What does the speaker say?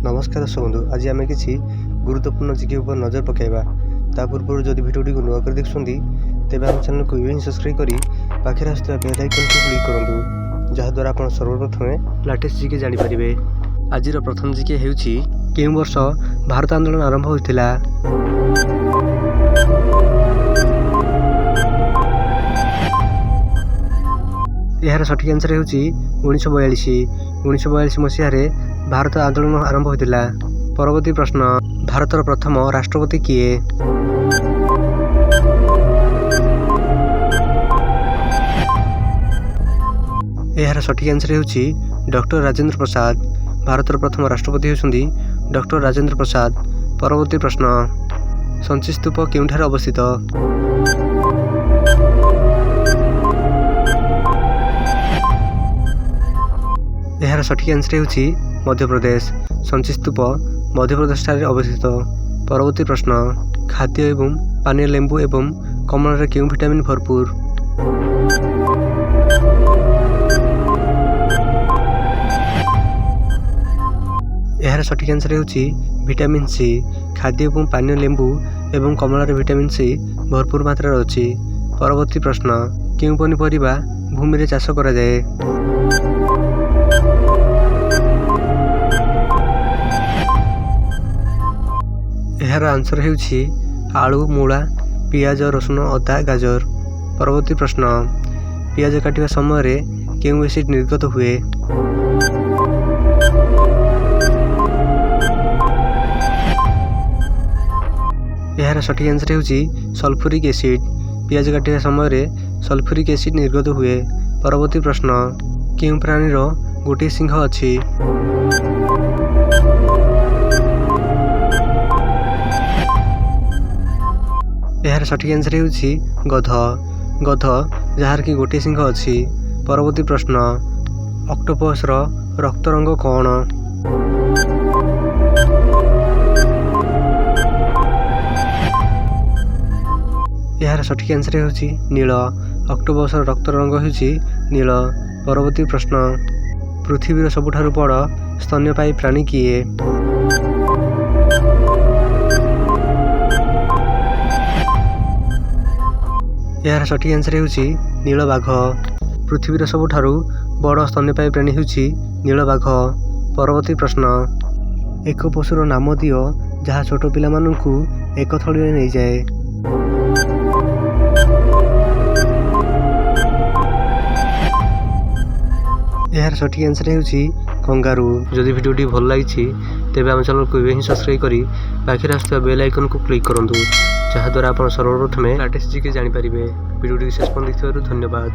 ନମସ୍କାର ଦର୍ଶକ ବନ୍ଧୁ, ଆଜି ଆମେ କିଛି ଗୁରୁତ୍ୱପୂର୍ଣ୍ଣ ଜିକେ ଉପରେ ନଜର ପକାଇବା। ତା ପୂର୍ବରୁ ଯଦି ଭିଡ଼ିଓଟିକୁ ନୂଆ କରି ଦେଖୁଛନ୍ତି, ତେବେ ଆମ ଚ୍ୟାନେଲକୁ ଏବେ ହିଁ ସବସ୍କ୍ରାଇବ୍ କରି ପାଖରେ ଆସୁଥିବା ବେଲ୍ ଆଇକନ୍କୁ କ୍ଲିକ୍ କରନ୍ତୁ, ଯାହାଦ୍ୱାରା ଆପଣ ସର୍ବପ୍ରଥମେ ଲାଟେଷ୍ଟ ଜିକେ ଜାଣିପାରିବେ। ଆଜିର ପ୍ରଥମ ଜିକେ ହେଉଛି, କେଉଁ ବର୍ଷ ଭାରତ ଆନ୍ଦୋଳନ ଆରମ୍ଭ ହୋଇଥିଲା? ଏହାର ସଠିକ୍ ଆନ୍ସର୍ ହେଉଛି 1942। 1942 ମସିହାରେ ଭାରତ ଆନ୍ଦୋଳନ ଆରମ୍ଭ ହୋଇଥିଲା। ପରବର୍ତ୍ତୀ ପ୍ରଶ୍ନ, ଭାରତର ପ୍ରଥମ ରାଷ୍ଟ୍ରପତି କିଏ? ଏହାର ସଠିକ୍ ଆନ୍ସର୍ ହେଉଛି ଡକ୍ଟର ରାଜେନ୍ଦ୍ର ପ୍ରସାଦ। ଭାରତର ପ୍ରଥମ ରାଷ୍ଟ୍ରପତି ହେଉଛନ୍ତି ଡକ୍ଟର ରାଜେନ୍ଦ୍ର ପ୍ରସାଦ। ପରବର୍ତ୍ତୀ ପ୍ରଶ୍ନ, ସଞ୍ଚି ସ୍ତୂପ କେଉଁଠାରେ ଅବସ୍ଥିତ? ଏହାର ସଠିକ୍ ଆନ୍ସର୍ ହେଉଛି ମଧ୍ୟପ୍ରଦେଶ। ସଞ୍ଚି ସ୍ତୂପ ମଧ୍ୟପ୍ରଦେଶଠାରେ ଅବସ୍ଥିତ। ପରବର୍ତ୍ତୀ ପ୍ରଶ୍ନ, ଖାଦ୍ୟ ଏବଂ ପାନୀୟ ଲେମ୍ବୁ ଏବଂ କମଳାରେ କେଉଁ ଭିଟାମିନ୍ ଭରପୁର? ଏହାର ସଠିକ୍ ଆନ୍ସର୍ ହେଉଛି ଭିଟାମିନ୍ ସି। ଖାଦ୍ୟ ଏବଂ ପାନୀୟ ଲେମ୍ବୁ ଏବଂ କମଳାରେ ଭିଟାମିନ୍ ସି ଭରପୁର ମାତ୍ରାରେ ଅଛି। ପରବର୍ତ୍ତୀ ପ୍ରଶ୍ନ, କେଉଁ ପନିପରିବା ଭୂମିରେ ଚାଷ କରାଯାଏ? ଏହାର ଆନ୍ସର୍ ହେଉଛି ଆଳୁ, ମୂଳା, ପିଆଜ, ରସୁଣ, ଅଦା, ଗାଜର। ପରବର୍ତ୍ତୀ ପ୍ରଶ୍ନ, ପିଆଜ କାଟିବା ସମୟରେ କେଉଁ ଏସିଡ୍ ନିର୍ଗତ ହୁଏ? ଏହାର ସଠିକ୍ ଆନ୍ସର୍ ହେଉଛି ସଲଫ୍ୟୁରିକ୍ ଏସିଡ୍। ପିଆଜ କାଟିବା ସମୟରେ ସଲଫ୍ୟୁରିକ୍ ଏସିଡ୍ ନିର୍ଗତ ହୁଏ। ପରବର୍ତ୍ତୀ ପ୍ରଶ୍ନ, କେଉଁ ପ୍ରାଣୀର ଗୋଟିଏ ଶିଙ୍ଗ ଅଛି? ଏହାର ସଠିକ୍ ଆନ୍ସର୍ ହେଉଛି ଗଧ। ଗଧ, ଯାହାର କି ଗୋଟିଏ ଶିଙ୍ଗ ଅଛି। ପରବର୍ତ୍ତୀ ପ୍ରଶ୍ନ, ଅକ୍ଟୋପସର ରକ୍ତ ରଙ୍ଗ କ'ଣ? ଏହାର ସଠିକ୍ ଆନ୍ସର୍ ହେଉଛି ନୀଳ। ଅକ୍ଟୋପସର ରକ୍ତ ରଙ୍ଗ ହେଉଛି ନୀଳ। ପରବର୍ତ୍ତୀ ପ୍ରଶ୍ନ, ପୃଥିବୀର ସବୁଠାରୁ ବଡ଼ ସ୍ତନ୍ୟପାୟୀ ପ୍ରାଣୀ କିଏ? ଏହାର ସଠିକ୍ ଆନ୍ସର୍ ହେଉଛି ନୀଳ ବାଘ। ପୃଥିବୀର ସବୁଠାରୁ ବଡ଼ ସ୍ତନ୍ୟପାୟୀ ପ୍ରାଣୀ ହେଉଛି ନୀଳ ବାଘ। ପରବର୍ତ୍ତୀ ପ୍ରଶ୍ନ, ଏକ ପଶୁର ନାମ ଦିଅ ଯାହା ଛୋଟ ପିଲାମାନଙ୍କୁ ଏକ ଥଳିରେ ନେଇଯାଏ। ଏହାର ସଠିକ୍ ଆନ୍ସର୍ ହେଉଛି କଙ୍ଗାରୁ। ଯଦି ଭିଡ଼ିଓଟି ଭଲ ଲାଗିଛି, ତେବେ ଆମ ଚ୍ୟାନେଲକୁ ଏବେ ହିଁ ସବସ୍କ୍ରାଇବ୍ କରି ପାଖରେ ଆସୁଥିବା ବେଲ୍ ଆଇକନ୍କୁ କ୍ଲିକ୍ କରନ୍ତୁ, ଯାହାଦ୍ୱାରା ଆପଣ ସର୍ବପ୍ରଥମେ ଲାଟେଷ୍ଟ ଜିକେ ଜାଣିପାରିବେ। ଭିଡ଼ିଓଟିକୁ ଶେଷ ପର୍ଯ୍ୟନ୍ତ ଦେଖିଥିବାରୁ ଧନ୍ୟବାଦ।